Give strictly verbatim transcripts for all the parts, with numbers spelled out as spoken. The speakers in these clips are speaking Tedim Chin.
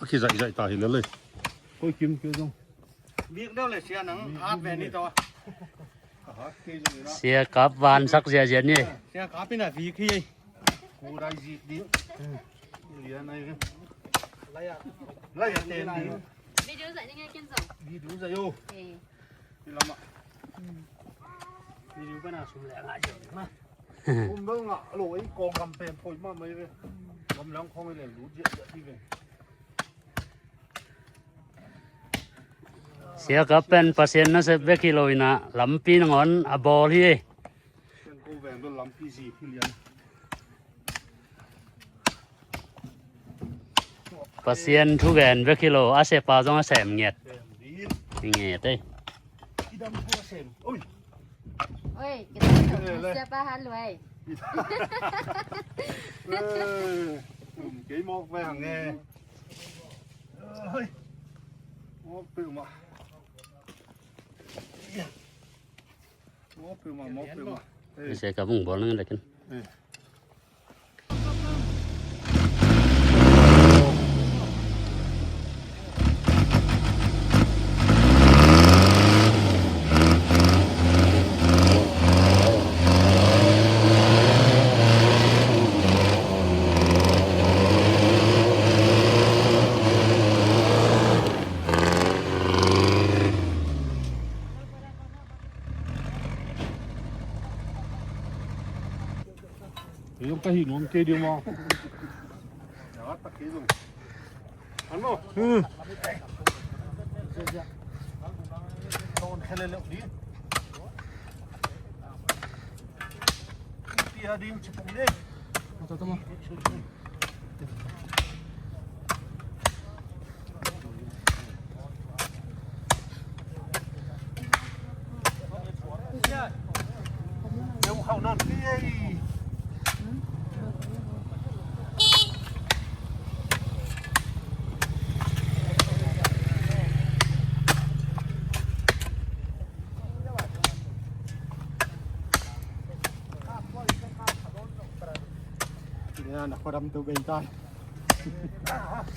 Khi zaihzaih ta hi lel ei. Koi kim kei zong. Bik deuh le sia nang hat ve ni tawh. Ka hat kei zong ina. Sia kap vansak ziahziah ni. Sia kap ina vik hi. Ko dai zik ding. Lian ai ve. Lai a ten ding. Video zaih ni ngai ken zong. Video zaih o. Eh. Hi lamah. Video pana sum le ngai zong ma. Kum bel ngah lo ei, kawng gam pen poi mahmah ei ve. Gam lang khawng ei leng lut ziahziah hi ve. Sia kap pen Pasian nasep bek hi lo ina, lampi nangawn a bawl hi. Pen ko veng bel lampi zi hi lian. Pasian thugen bek hi lo, a sepa zong a sem ngiat. Sem ding. Hi ngiat ei. Kidam ko sem. Oi. Oi, kidam ko. Eh, le. Siapa halwai. Eh, um, kei mawk ve hang e. Oi. Mawk peuhmah. Mawk peuhmah, mawk peuhmah. Eh. Sia kap hong bawl nang lekin. Eh. Kei zong ka hih nuam kei ding maw? An maw? Hmm. Ton kheleleuh ding. Pia ding cipung ding. Tama, tama. Ina na khuadam tu bei tai.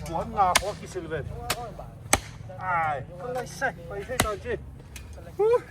Tuan nga khua kisil ven. Ai, ka lai sai, pai sai tan ci. Huh.